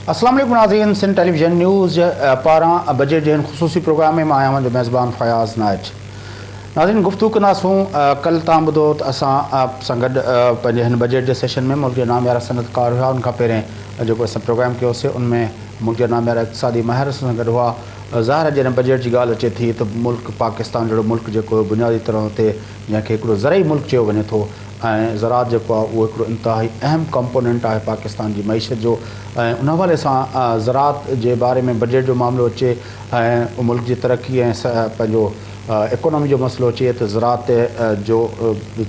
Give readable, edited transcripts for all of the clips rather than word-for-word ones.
اسلام عليڪم ناظرين سنڌ ٽيليويزن نيوز پاران بجيٽ جي هن خصوصي پروگرام ۾ مان آهيان اوهان جو ميزبان فياض نائچ ناظرين گفتگو ڪنداسون ڪل تان ٻڌو ته اسان سان گڏ پنهنجي هن بجيٽ جي سيشن ۾ ملڪ جا ناميارا صنعتڪار هيا ان کان پهرين جيڪو اسان پروگرام ڪيوسي ان ۾ ملڪ جا ناميارا اقتصادي ماهر اسان سان گڏ هئا ظاهر آهي جڏهن بجيٽ جي ڳالهه اچي ٿي ته ملڪ پاڪستان جهڙو ملڪ جيڪو بنيادي طور تي جنهن کي هڪڙو زرعي ملڪ چيو وڃي ٿو ۽ زراعت جيڪو آهي اهو هڪڙو انتهائي اهم ڪمپوننٽ آهي پاڪستان جي معيشت جو ۽ ان حوالي سان زراعت جي باري ۾ بجيٽ جو معاملو اچي ۽ ملڪ جي ترقي ۽ پنهنجو اڪانومي جو مسئلو اچي ته زراعت جو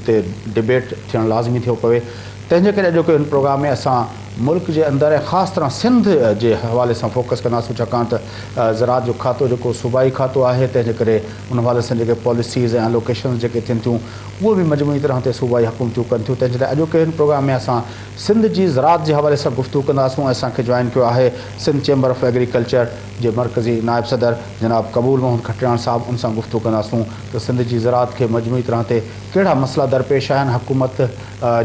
تي ڊبيٽ ٿيڻ لازمي ٿيو پوي تنهن جي ڪري اڄوڪي هن پروگرام ۾ اسان ملڪ جي اندر ۽ خاص طرح سنڌ جي حوالي سان فوڪس ڪنداسون ڇاڪاڻ ته زراعت جو کاتو جيڪو صوبائي کاتو آهي تنهن جي ڪري ان حوالي سان جيڪي پاليسيز ۽ الوڪيشنز جيڪي ٿين ٿيون اهو به مجموعي طرح تي صوبائي حڪومتون ڪن ٿيون تنهن جي لاء اڄوڪي هن پروگرام ۾ اسان سنڌ جي زراعت جي حوالي سان گفتگو ڪنداسون ۽ اسان کي جوائن ڪيو آهي سنڌ چيمبر آف ايگريڪلچر جي مرڪزي نائب صدر جناب قبول محمد کٽياڻ صاحب ان سان گفتگو ڪنداسون ته سنڌ جي زراعت کي مجموعي طرح تي ڪهڙا مسئلا درپيش آهن حڪومت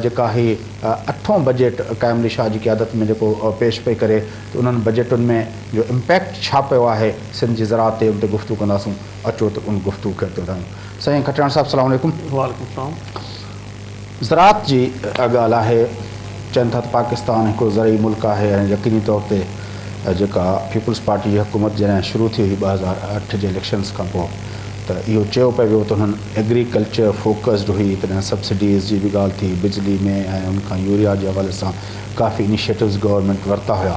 جيڪا هي اٺون بجيٽ قائم علي شاهه جي قيادت ۾ جيڪو پيش پئي ڪري ته انهن بجيٽن ۾ جو امپيڪٽ ڇا پيو آهي سنڌ جي زراعت تي ان تي گفتگو ڪنداسون اچو ته ان گفتگو کي اڳتي وڌايون. سائين کٽياڻ صاحب سلام عليڪم. وعليڪم السلام. زراعت جي ڳالهه آهي چون ٿا ته پاڪستان هڪڙو زرعي ملڪ آهي ۽ يقيني طور تي جيڪا پيپلز پارٽي جي حڪومت جڏهن شروع ٿي هئي 2008 جي اليڪشنز کان پوء ته اهو چيو پئي ويو ته انهن ايگريڪلچر فوڪسڊ هئي تڏهن سبسڊيز جي به ڳالهه ٿي بجلي ۾ ۽ ان کان يوريا جي حوالي سان ڪافي انيشيٽوز گورنمينٽ ورتا هيا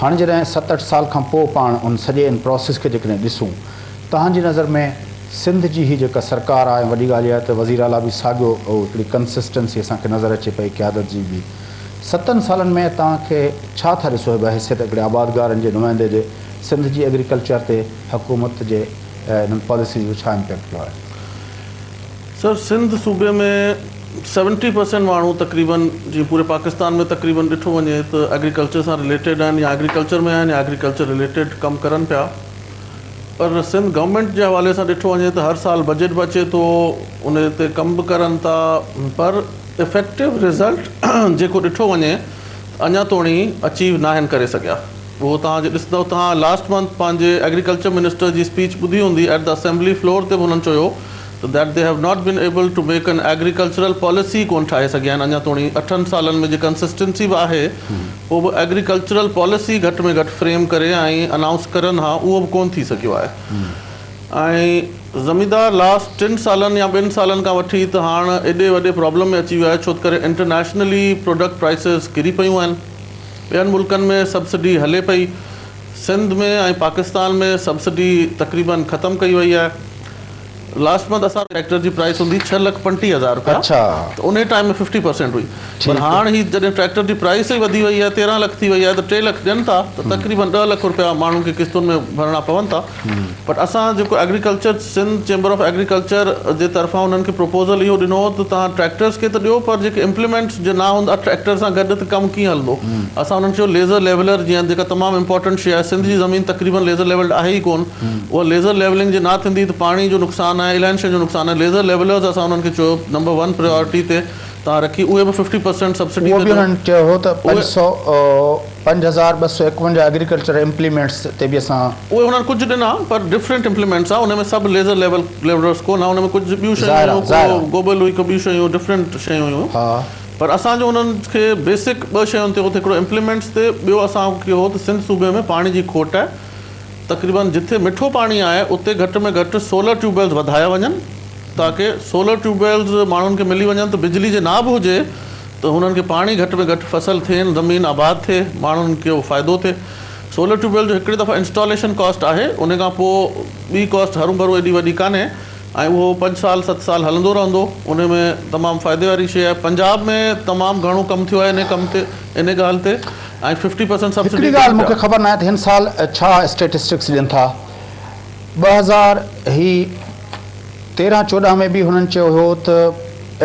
هاڻي جڏهن ست اٺ سال کان پوء پاڻ ان سڄي ان پراسيس کي جيڪڏهن ڏسون توهان جي نظر ۾ سنڌ جي هي جيڪا سرڪار آهي ۽ وڏي ڳالهه اها آهي ته وزير اعليٰ به ساڳيو هڪڙي ڪنسسٽنسي اسان کي نظر اچي پئي قيادت جي به ستن سالن ۾ توهان کي ڇا ٿا ڏسو بحيثيت هڪڙي آبادگارن جي نمائندي جي سنڌ جي ايگريڪلچر تي حڪومت جي انهن پاليسيز جو ڇا امپيڪٽ پيو آهي؟ سر سنڌ صوبي ۾ سيونٽي پرسينٽ ماڻهو تقريبن جيئن پوري پاڪستان ۾ تقريبن ڏٺو وڃي ته ايگريڪلچر سان رليٽيڊ آهن يا ايگريڪلچر ۾ آهن يا ايگريڪلچر رليٽيڊ ڪم ڪرن پيا پر سنڌ گورنمينٽ جي حوالي سان ڏٺو وڃي ته هر سال بجيٽ به اچي ٿو ان تي ڪم به ڪرن ٿا پر افيڪٽو رزلٽ جيڪو ڏٺو وڃي ته اڃا توڻي اچيو ناهن ڪري سگهيا اهو توهان جي ڏسندو توهان لاسٽ منٿ پنهنجي ايگريڪلچر منسٽر جي اسپيچ ٻڌي هوندي ايٽ the assembly floor تي به هنن چيو ته that they have not been able to make an agricultural policy ڪون ٺاهي سگهيا آهن اڃا توڻي اٺن سالن ۾ جي ڪنسسٽنسي به آهي پوء به ايگريڪلچرل پاليسي گهٽ ۾ گهٽ فريم ڪري ۽ انائونس ڪرن ها اهو به ڪون ٿي سگهيو آهي ۽ زميندار لاسٽ ٽن سالن يا ٻن سالن کان وٺي ته هاڻ ايڏي وڏي پرابلم ۾ اچي ويو آهي ڇو ته ڪري انٽرنيشنلي پروڊڪٽ پرائسز ڪري پيون آهن ٻين ملڪن ۾ سبسڊي هلي پئي سنڌ ۾ ۽ پاڪستان ۾ سبسڊي تقريبن ختم ڪئي وئي آهي لاسٽ منٿ اسان ٽريڪٽر جي پرائس هوندي ڇهه لک پنٽيهه هزار رپيا ته انهي ٽائيم ۾ ففٽي پرسينٽ هئي پر هاڻ هي جڏهن ٽريڪٽر جي پرائس ئي وڌي وئي آهي تيرهن لک ٿي وئي آهي ته ٽي لک ڏين ٿا ته تقريبن ڏهه لک رپيا ماڻهن کي قسطن ۾ ڀرڻا پون ٿا پر اسان جيڪو agriculture Sindh chamber of agriculture جي طرفان انهن کي پروپوزل اهو ڏنو هو ته توهان ٽريڪٽرز کي ته ڏيو پر جيڪي امپليمينٽس جي نه هوندا ٽريڪٽر سان گڏ ته ڪم ڪيئن هلندو اسان انهن کي چيو ليزر ليولر جيئن جيڪا تمام امپارٽنٽ شي آهي سنڌ جي زمين تقريبن ليزر ليولڊ آهي ئي ڪون اها ليزر ليولنگ جي نه ٿيندي ته پاڻي جو نقصان آهي الاهين شين جو نقصان آهي ليزر ليولرز اسان انهن کي چيو نمبر ون پريارٽي تي توهان رکي اهي به ففٽي پرسينٽ سبسڊي اهو تي به ڏيو انهن چيو هو ته اهي 500 5251 ايگريڪلچر امپليمينٽس تي به اسان. اهي انهن ڪجهه ڏنا پر ڊفرنٽ امپليمينٽس آهي ان ۾ سڀ ليزر ليول ليولرز ڪونه آهي ان ۾ ڪجهه ٻيون شيون ظاهر هيون آهي ظاهر ڪو آهي. گوبل هئي ڪو ٻيون شيون هيون ڊفرنٽ شيون هيون ها. پر اسان جو انهن کي بيسڪ ٻه شين تي هو ته هڪڙو امپليمينٽس تي ٻيو اسان کي هو ته سنڌ صوبي ۾ پاڻي جي کوٽ آهي تقريبن جٿي مٺو پاڻي آهي اتي گهٽ ۾ گهٽ سولر ٽيوب ويلز وڌايا وڃن تاڪه سولر ٽيوب ويلز ماڻهن کي ملي وڃن ته بجلي جي نا به هجي ته هنن کي پاڻي گهٽ ۾ گهٽ فصل ٿين زمين آباد ٿئي ماڻهن کي فائدو ٿئي سولر ٽيوب ويل جو هڪڙي دفعا انسٽاليشن ڪاسٽ آهي ان کان پوء ٻي ڪاسٽ هرون ڀرون ايڏي وڏي ڪانهي ۽ اهو پنج سال ست سال هلندو رهندو انهي ۾ تمام فائدي واري شيء آهي پنجاب ۾ تمام گهڻو ڪم ٿيو آهي انهي ڪم تي انهي ڳالهه تي ۽ ففٽي پرسنٽ هڪڙي سبسڊي ڳالهه ڏين مون پيا. کي خبر ناهي ته هن سال ڇا اسٽيٽسٽڪس ڏين ٿا 2000 هي تيرهن چوڏهن ۾ به هنن چيو هيو ته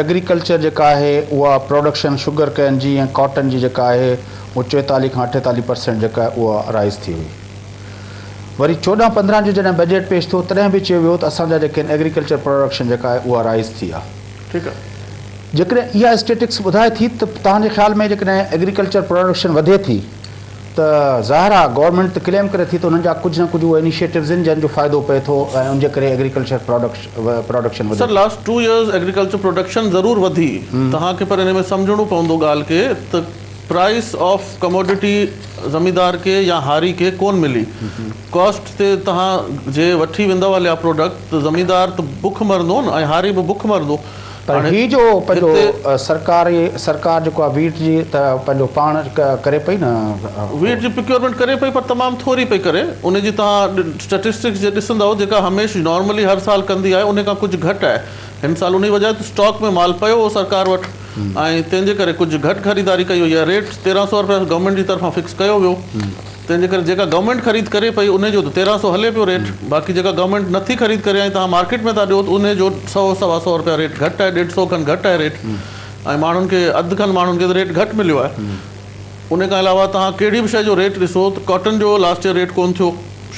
ايگريڪلچر جيڪا آهي اها پروڊڪشن شگر ڪين جي ۽ ڪاٽن جي جيڪا آهي اهو چوئيتاليهه کان اٺيتاليهه پرسنٽ جيڪا آهي اها رائز ٿي هئي. وري چوڏهن پندرهن جو جڏهن بجيٽ پيش ٿيو تڏهن به چيو ويو ته اسان جا جيڪي آهن ايگريڪلچر پراڊڪشن جيڪا آهي اها رائز ٿي آهي. ٺيڪ آهي. جيڪڏهن اها اسٽيٽڪس ٻڌائي ٿي ته توهان جي خيال ۾ جيڪڏهن ايگريڪلچر پراڊڪشن وڌي ٿي ته ظاهر آ گورنمينٽ ته ڪليم ڪري ٿي ته انهن جا ڪجهه نه ڪجهه اهي انيشيٽوز آهن جن جو فائدو پئي ٿو ۽ ان جي ڪري ايگريڪلچر پراڊڪشن وڌي سر ٿي. لاسٽ 2 يئرز ايگريڪلچر پروڊڪشن ضرور وڌي توهان کي پر ان ۾ سمجهڻو پوندو ڳالهه کي ته پرائس آف ڪموڊٽي زميندار کي يا هاري کي ڪون ملي ڪاسٽ تي توهان جي وٺي ويندؤ هليا پروڊڪٽ ته زميندار ته بک مرندو نه ۽ هاري به بک مرندو پر هاڻي هي جو پنهنجو هتي سرڪاري سرڪار جيڪو آهي ويٽ جي ته پنهنجو پاڻ ڪري پئي نه. ويٽ جي پرڪيورمينٽ ڪري پئي پر تمام ٿوري پئي ڪري ان جي توهان اسٽيٽسٽڪس جي ڏسندؤ جيڪا هميشھ نارملي هر سال ڪندي آهي ان کان ڪجهه گهٽ آهي هن سال انهي وجه ته اسٽاڪ ۾ مال پيو هو سرڪار وٽ ۽ تنهن جي ڪري ڪجهه گهٽ خريداري ڪئي وئي آهي ريٽ 1300 رپيا گورنمينٽ جي طرفان فڪس ڪيو ويو. تنهن جي ڪري جيڪا گورنمينٽ خريد ڪري پئي انهي جو ته 13 سو هلي پيو ريٽ باقي جيڪا گورنمينٽ نٿي خريد ڪري ۽ توهان مارڪيٽ ۾ ٿا ڏيو ته انهي جو سو سوا سو رپيا ريٽ گهٽ آهي ڏيڍ سو کن گهٽ آهي ريٽ ۽ ماڻهن کي اڌ کن ماڻهن کي ته ريٽ گهٽ مليو آهي انهي کان علاوه توهان ڪهڙي به شيء جو ريٽ ڏسو ته ڪاٽن جو لاسٽ يئر ريٽ ڪون ٿيو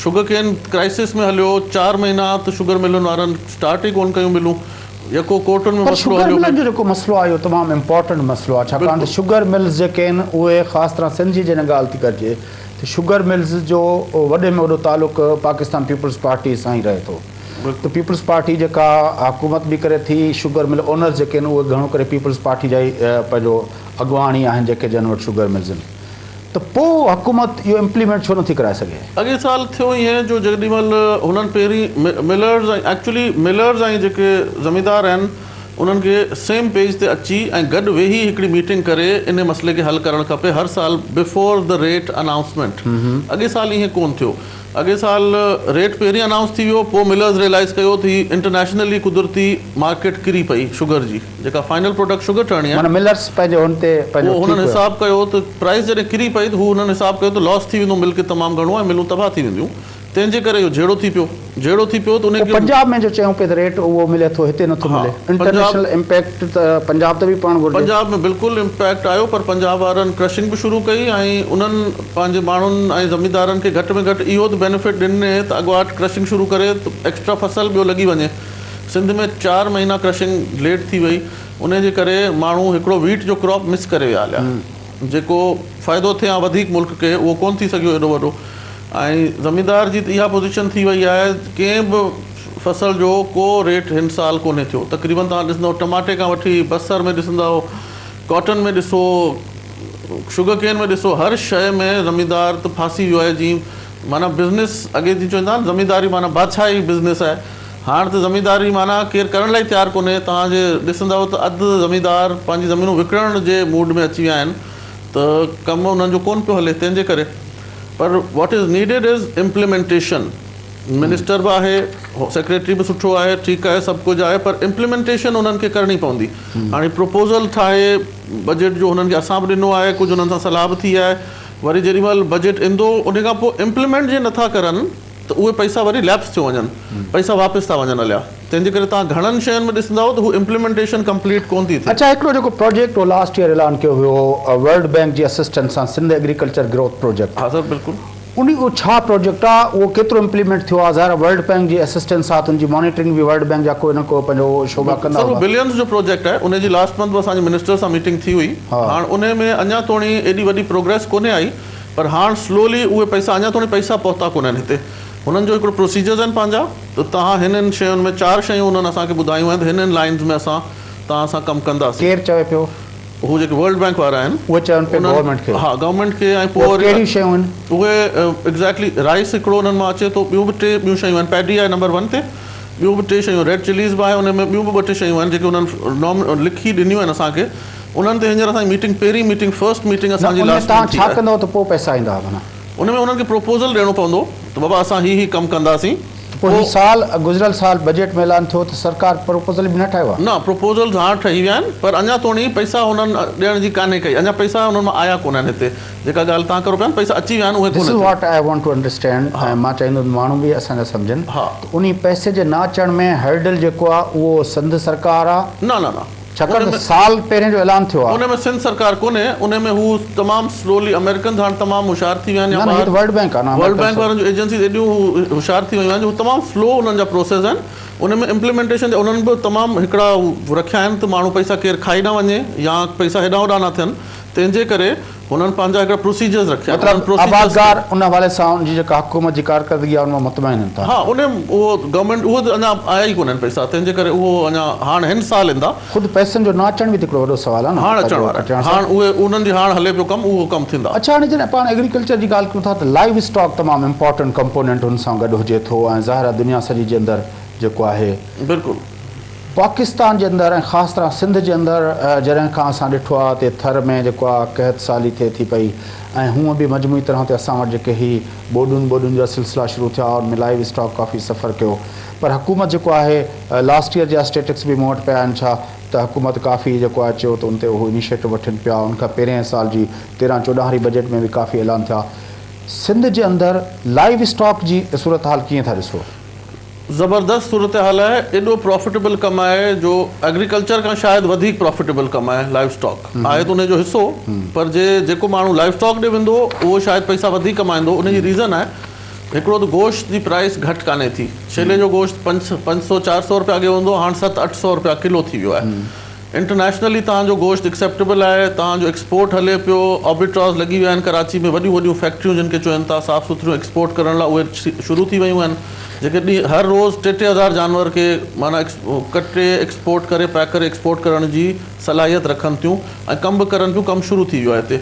شگر ڪين ڪرائسس ۾ هليو چار مهينا ته شگر ملن وارن اسٽارٽ ئي ڪون ڪيون ملون يڪو ڪورٽن ۾ پر مسئلو شگر هليو ملن پئي. جو جيڪو مسئلو آهي اهو تمام امپارٽنٽ مسئلو آهي ڇاڪاڻ ته بلڪل. شگر ملز جيڪي آهن اهي خاص طرح سنڌ جي جڏهن ڳالهه ٿي ڪرجي ته شگر ملز جو وڏي ۾ وڏو تعلق پاڪستان پيپلز پارٽي سان ئي رهي ٿو ته بلڪل. پيپلز پارٽي جيڪا حڪومت به ڪري ٿي شگر مل اونرز جيڪي آهن اهي گهڻو ڪري پيپلز پارٽي جا ئي پنهنجو اڳواڻ ئي آهن جيڪي جن وٽ شگر ملز آهن ته پوء حڪومت اهو امپليمينٽ ڇو نٿي ڪرائي سگهي؟ اڳئين سال ٿيو ائين جو جيڏي مهل هنن پهرين ملرز ۽ ايڪچولي ملرز ۽ جيڪي زميندار آهن انهن کي سيم پيج تي اچي ۽ گڏ ويهي هڪڙي ميٽنگ ڪري انهي مسئلي کي حل ڪرڻ کپي هر سال بفور the rate announcement اڳئين سال ائين ڪونه ٿيو اڳئين سال ريٽ پهرين انائونس ٿي ويو پوء ملرز ريلائز ڪيو ته هي انٽرنيشنلي قدرتي مارڪيٽ ڪري پئي شگر جي. جيڪا فائنل پروڊڪٽ شگر ٺهڻي آهي. معنيٰ ملرس پنهنجو هن تي پنهنجو اهو ٺيڪ هنن هيا. حساب ڪيو ته پرائس جڏهن ڪري پئي ته هو هنن حساب ڪيو ته لاس ٿي ويندو مل کي تمام گهڻو ۽ ملون تباهه ٿي وينديون تنهن جي ڪري اهو جهيڙو ٿي پيو جهيڙو ٿي پيو ته انهي پوء کي پنجاب ۾ جو چيون پئي ته ريٽ اهو ملي ٿو هتي نٿو ها ملي پنجاب انٽرنيشنل امپيڪٽ ته پنجاب تي به پوڻ گهرجي. پنجاب ۾ بلڪل امپيڪٽ آيو پر پنجاب وارن ڪرشنگ به شروع ڪئي ۽ انهن پنهنجي ماڻهن ۽ زميندارن کي گهٽ ۾ گهٽ اهو ته بينيفٽ ڏني ته اڳواٽ ڪرشنگ شروع ڪري ته ايڪسٽرا فصل ٻيو لڳي وڃي. سنڌ ۾ چار مهينا ڪرشنگ ليٽ ٿي وئي انهي جي ڪري ماڻهو هڪڙو ويٽ جو ڪراپ مس ڪري ويا هليا جيڪو فائدو ٿئي ها وڌيڪ ملڪ کي اهو ڪونه ٿي سگهيو ايڏو وڏو ۽ زميندار جي ته اها پوزيشن ٿي وئي آهي ڪنهن به فصل جو ڪو ريٽ هن سال ڪونهي ٿيو تقريبن توهان ڏسندو ٽماٽي کان وٺي بصر ۾ ڏسندؤ ڪاٽن ۾ ڏسو شگر ڪين ۾ ڏسو هر شيء ۾ زميندار ته ڦاسي ويو آهي جي معنيٰ بزنس اڳي جي چوندا هئا نه زمينداري معنيٰ بادشاهي بزنس آهي هاڻ ته زمينداري معنيٰ ڪير ڪرڻ لاء ئي تيار ڪونهي. توهان جي ڏسندؤ ته اڌ زميندار پنهنجي زمينون وڪڻڻ جي موڊ ۾ اچي ويا آهن ته ڪم انهن جو ڪونه پيو هلي تنهن جي ڪري پر what is needed is implementation minister به آهي سيڪريٽري به سٺو آهي ٺيڪ آهي سڀ ڪجهه آهي پر امپليمينٽيشن انهن کي ڪرڻي پوندي هاڻي پروپوزل ٺاهي بجيٽ جو هنن کي اسان به ڏنو آهي ڪجهه انهن سان صلاح به ٿي آهي وري جيڏي مهل بجيٽ ايندو ان کان پوء امپليمينٽ جي نٿا ڪرن ته اهي پئسا وري ليپس ٿيو وڃن، پئسا واپس ٿا وڃن هليا، تنهن جي ڪري توهان گهڻن شين ۾ ڏسندؤ ته هو امپليمينٽيشن ڪمپليٽ ڪونه ٿي ٿئي. اڇا هڪڙو جيڪو پروجيڪٽ هو لاسٽ يئر اعلان ڪيو ويو هو ورلڊ بينڪ جي اسسٽنس سان سنڌ ايگريڪلچر گروٿ پروجيڪٽ ها سر بلڪل. ان اهو ڇا پروجيڪٽ آ اهو ڪيترو امپليمينٽ ٿيو آ ظاهر آ ورلڊ بينڪ جي اسسٽنس آ ته ان جي مانيٽرنگ به ورلڊ بينڪ جا ڪو نه ڪو پنهنجو شعبا بلڪل ڪندا سر اهو هوندا. بلينز جو پروجيڪٽ آهي ان جي لاسٽ منٿ به اسان جي منسٽر سان ميٽنگ ٿي هئي هاڻ انهي ۾ اڃا توڻي ايڏي وڏي پروگريس ڪونهي آئي پر هاڻ سلولي اهي پئسا اڃا توڻي پئسا پهتا ڪونهن هتي هنن جو هڪڙو پروسيجرز آهن پنهنجا ته توهان هن هن شين ۾ چار شيون انهن اسان کي ٻڌايون آهن ته هن هن لائنز ۾ اسان توهان سان ڪم ڪنداسين. ڪير چوي پيو؟ هو جيڪي ورلڊ بينڪ وارا آهن اهي چون پيا انهن گورنمينٽ کي. ها گورنمينٽ کي ۽ پوء اهي وري ڪهڙيون شيون آهن؟ اهي ايگزيڪٽلي رائس هڪڙو انهن مان اچي ٿو ٻيون به ٽي ٻيون شيون آهن پيڊي آهي نمبر ون تي ٻيون به ٽي شيون ريڊ چليز به آهي ان ۾ ٻيون به ٻه ٽي شيون آهن جيڪي انهن نام لکي ڏنيون آهن اسان کي انهن تي هينئر اسان جي ميٽنگ پهرين ميٽنگ فرسٽ ميٽنگ نه اسان جي ان ۾ لاسٽ توهان منٿ ٿي ڇا آهي. ڪندؤ ته پوء پئسا ايندا معنيٰ. ان ۾ انهن کي پروپوزل ڏيڻو پوندو ته بابا اسان هي هي ڪم ڪنداسين ته پوء هي سال گذريل سال بجيٽ ۾ اعلان ٿيو ته سرڪار پروپوزل به نه ٺاهيو آهي. نه پروپوزلز هاڻ ٺهي ويا آهن پر اڃا توڻي پئسا هنن ڏيڻ جي ڪانهي ڪئي اڃا پئسا انهن مان آيا ڪونهن هتي جيڪا ڳالهه توهان ڪرو پيا نه پئسا اچي ويا آهن اهي This ڪونهن is ٿيا. what I want to understand ۽ مان چاهيندس ماڻهو به اسان جا سمجهن ته انهي پئسي جي نه اچڻ ۾ هرڊل جيڪو آهي اهو سنڌ سرڪار آهي. نه نه نه ڇاڪاڻ ته سال پهرين جو اعلان ٿيو آهي. ان ۾ سنڌ سرڪار ڪونهي، ان ۾ هو تمام سلولي آمريڪنز هاڻ تمام هوشيار ٿي ويا آهن يا نه نه هي ته ٻاهر ورلڊ بينڪ آهي نه ورلڊ آمريڪن بينڪ وارن جون ايجنسيز ايڏيون هو هوشيار ٿي ويون آهن جو هو تمام سلو انهن جا پروسيس آهن ان ۾ امپليمينٽيشن جا انهن به تمام هڪڙا هو رکيا آهن ته ماڻهو پئسا ڪير کائي نه وڃي يا پئسا هيڏانهن هوڏانهن نه ٿين. تنهن جي ڪري هنن پنهنجا هڪڙا پروسيجرز رکيا آهن. مطلب آبادگار ان حوالي سان ان جي جيڪا حڪومت جي ڪارڪردگي آهي ان مان مطمئن آهن ها ان اهو گورنمينٽ اهو ته اڃا آيا ئي ڪونهن پئسا تنهن جي ڪري اهو اڃا هاڻ هن سال ايندا. خود پئسن جو نه اچڻ به ته هڪڙو وڏو سوال آهي نه. هاڻ اچڻ وارا آهن هاڻ اهي انهن جي هاڻ هلي پيو ڪم اهو ڪم ٿيندا. اڇا هاڻي جڏهن پاڻ ايگريڪلچر جي ڳالهه ڪيون ٿا ته لائيو اسٽاڪ تمام امپارٽنٽ ڪمپونينٽ ان سان گڏ هجي ٿو ۽ ظاهر آهي دنيا سڄي جي اندر جيڪو آهي. بلڪل. پاڪستان جي اندر ۽ خاص طرح سنڌ جي اندر جڏهن کان اسان ڏٺو آهي ته ٿر ۾ جيڪو آهي قحط سالي ٿئي ٿي پئي ۽ هونء به مجموعي طرح تي اسان وٽ جيڪي هي ٻوڏن ٻوڏن جا سلسلا شروع ٿيا ان ۾ لائيو اسٽاڪ ڪافي سفر ڪيو پر حڪومت جيڪو آهي لاسٽ ييئر جا اسٽيٽڪس به مون وٽ پيا آهن ڇا ته حڪومت ڪافي جيڪو آهي چيو ته ان تي اهو انيشيٽو وٺن پيا ان کان پهرين سال جي تيرهن چوڏهن واري بجيٽ ۾ به ڪافي اعلان ٿيا سنڌ جي اندر لائيو اسٽاڪ جي صورتحال ڪيئن ٿا ڏسو؟ زبردست صورتحال آهي ايڏو پرافٽيبل ڪم آهي جو ايگريڪلچر کان شايد وڌيڪ پرافٽيبل ڪم آهي لائيو اسٽاڪ آهي ته ان جو حصو پر جي جيڪو ماڻهو لائيو اسٽاڪ ڏي ويندو اهو شايد پئسا وڌيڪ ڪمائيندو ان جي ريزن آهي هڪڙو ته گوشت جي پرائس گهٽ ڪانهي ٿي ڇيلي جو گوشت 5 500 400 روپيا اڳي هوندو هاڻ 7 800 روپيا ڪلو ٿي ويو آهي انٽرنيشنلي توهان جو گوشت ايڪسيپٽيبل آهي، توهان جو ايڪسپورٽ هلي پيو، آربيٽراز لڳي ويا آهن ڪراچي ۾ وڏيون وڏيون فيڪٽريون جن کي چون ٿا صاف سٿريون ايڪسپورٽ ڪرڻ لاء اهي شروع ٿي ويون آهن جيڪي ڏينهن هر روز ٽي ٽي هزار جانور کي معنيٰ ڪٽي ايڪسپورٽ ڪري پيڪ ڪري ايڪسپورٽ ڪرڻ جي صلاحيت رکن ٿيون ۽ ڪم به ڪرن پيون ڪم شروع ٿي ويو آهي هتي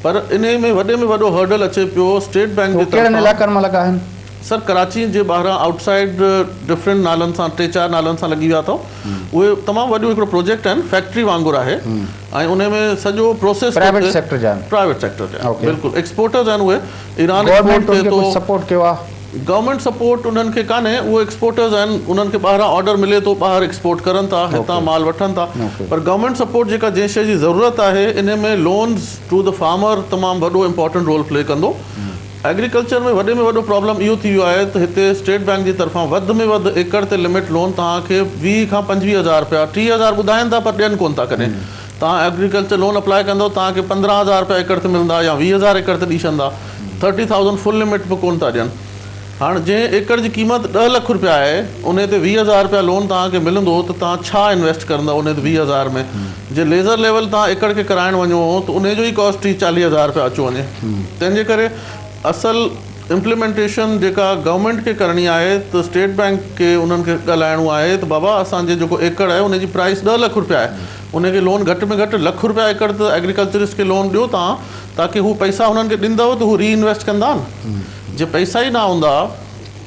پر انهي ۾ وڏي ۾ وڏو هرڊل اچي پيو اسٽيٽ بينڪ جي ڪهڙن طرفان. علائقن مان لڳا آهن؟ سر ڪراچي جي ٻاهران آئوٽ سائيڊ ڊفرنٽ نالن سان ٽي چار نالن سان لڳي ويا اٿو اهي تمام وڏيون هڪڙو پروجيڪٽ آهن فيڪٽري وانگر آهي ۽ انهي ۾ سڄو پروسيس پرائيويٽ سيڪٽر جا آهن پرائيويٽ سيڪٽر جا آهن بلڪل ايڪسپورٽرز آهن اهي ايران ايڪسپورٽ ٿئي ٿو سپورٽ ڪيو آهي گورنمينٽ سپورٽ انهن کي ڪانهي اهي ايڪسپورٽرز آهن انهن کي ٻاهران آرڊر ملي ٿو ٻاهر ايڪسپورٽ ڪرن ٿا هتان مال وٺن ٿا پر گورنمينٽ سپورٽ جيڪا جنهن شي جي ضرورت آهي انهي ۾ لونز ٽو the farmer تمام وڏو امپورٽنٽ رول پلي ڪندو ايگريڪلچر ۾ وڏي ۾ وڏو پرابلم اهو ٿي ويو آهي ته هتي اسٽيٽ بينڪ جي طرفان وڌ ۾ وڌ ايڪڙ تي لمٽ لون توهان کي 20 کان 25 هزار رپيا 30 هزار ٻڌائين ٿا پر ڏين ڪونه ٿا ڪڏهن توهان ايگريڪلچر لون اپلاء ڪندو توهان کي 15 هزار رپيا ايڪڙ تي ملندا يا 20 هزار ايڪڙ تي ڏئي ڇڏندا ٿرٽي ٿائوزنڊ فل لمٽ به ڪونه ٿا ڏين هاڻ جنهن ايڪڙ جي قيمت 10 لک رپيا آهي انهي تي 20 هزار رپيا لون توهان کي ملندو ته توهان ڇا انويسٽ ڪرندؤ انهي تي 20 هزار ۾ جي ليزر ليول توهان ايڪڙ کي ڪرائڻ وڃو ته انهي جو ئي ڪاسٽ 30 40 هزار رپيا اچيو وڃي تنهن جي ڪري اصل امپليمينٽيشن جيڪا گورنمينٽ کي ڪرڻي آهي ته اسٽيٽ بينڪ کي انهن کي ڳالهائڻو آهي ته بابا اسان جي جيڪو ايڪڙ آهي انهي جي پرائس 10 لک رپيا آهي انهي کي لون گهٽ ۾ گهٽ لک رپيا ايڪڙ ته ايگريڪلچرسٽ کي لون ڏيو توهان تاڪي هو پئسا هنن کي ڏيندؤ ته هو ري انويسٽ ڪندا نه جي پئسا ئي نه هوندا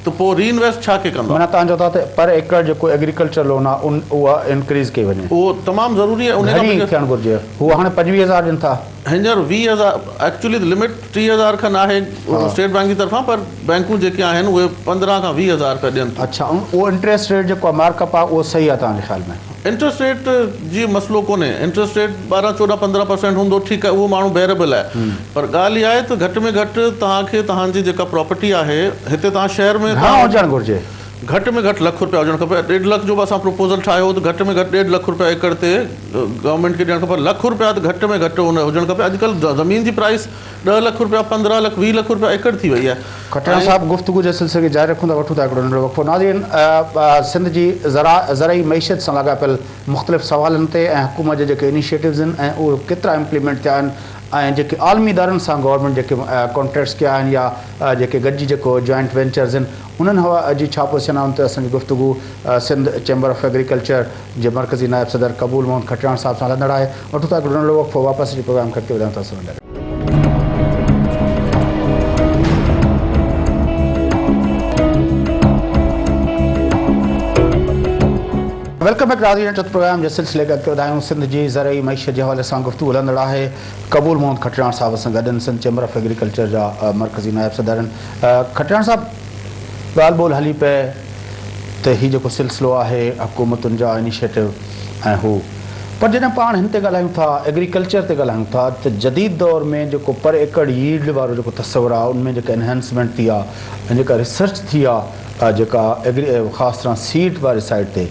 ته پوء ري انويسٽ ڇا کي ڪندا؟ معنيٰ توهان چئو ٿا ته پر ايڪڙ جيڪو ايگريڪلچر لون آهي ان اها انڪريز ڪئي وڃي. اهو تمام ضروري آهي انهي کان گهڻي ٿيڻ گهرجي؟ هو هاڻي 25 هزار ڏين ٿا. هينئر 20 هزار ايڪچولي ته لمٽ 30 هزار کن آهي اسٽيٽ بينڪ جي طرفان پر بينڪون جيڪي آهن اهي 15 کان 20 هزار رپيا ڏين ٿيون. اڇا اهو انٽريسٽ ريٽ جيڪو آهي مارڪ اپ آهي اهو صحيح آهي توهان جي خيال ۾؟ انٽرسٽ ريٽ جي مسئلو ڪونهي انٽرسٽ ريٽ 12 14 15 پرسينٽ هوندو ٺيڪ آهي اهو ماڻهو بيئريبل آهي پر ڳالهه اها آهي ته گهٽ ۾ گهٽ توهان کي توهان جي جيڪا پراپرٽي آهي هتي توهان شهر ۾ گهڻو هجڻ گهرجي؟ گهٽ ۾ گهٽ لک رپيا هجڻ کپي ڏيڍ لک جو به اسان پروپوزل ٺاهيو هو ته گهٽ ۾ گهٽ ڏيڍ لک رپيا ايڪڙ تي گورنمينٽ کي ڏيڻ کپي لک رپيا ته گهٽ ۾ گهٽ هجڻ کپي اڄڪلهه زمين جي پرائس 10 لک رپيا 15 لک 20 لک رپيا ايڪڙ ٿي وئي آهي. کٽياڻ صاحب گفتگو جي سلسلي کي جاري رکون ٿا وٺون ٿا هڪڙو ننڍڙو وقفو ناظرين سنڌ جي زرعي معيشت سان لاڳاپيل مختلف سوالن تي ۽ حڪومت جا جيڪي انيشيٽوز آهن ۽ اهي ڪيترا امپليمينٽ ٿيا آهن ۽ جيڪي عالمي ادارن سان گورنمينٽ جيڪي ڪانٽريڪٽس ڪيا آهن يا جيڪي گڏجي جيڪو جوائنٽ وينچرز آهن انهن هوا جي ڇا پوزيشن آهي ان تي اسان جي گفتگو سنڌ چيمبر آف ايگريڪلچر جي مرڪزي نائب صدر قبول محمد کٽياڻ صاحب سان هلندڙ آهي. وٺون ٿا هڪڙو ننڍڙو وقفو واپس اچي پروگرام کي اڳتي وڌايون ٿا سان گڏ. Welcome back ناظرين اچو ته پروگرام جي سلسلي کي اڳتي وڌايون سنڌ جي زرعي معيشت جي حوالي سان گفتگو هلندڙ آهي قبول محمد کٽياڻ صاحب سان گڏ سنڌ چيمبر آف ايگريڪلچر جا مرڪزي نائب صدر آهن کٽياڻ صاحب ڳالهه ٻولهه هلي پئي ته هي جيڪو سلسلو آهي حڪومتن جا انيشيٽو ۽ هو پر جڏهن پاڻ هن تي ڳالهايون ٿا ايگريڪلچر تي ڳالهايون ٿا ته جديد دور ۾ جيڪو پر ايڪڙ ييلڊ وارو جيڪو تصور آهي ان ۾ جيڪا انهانسمينٽ ٿي آهي ۽ جيڪا ريسرچ ٿي آهي جيڪا ايگري خاص طرح سيڊ واري سائيڊ تي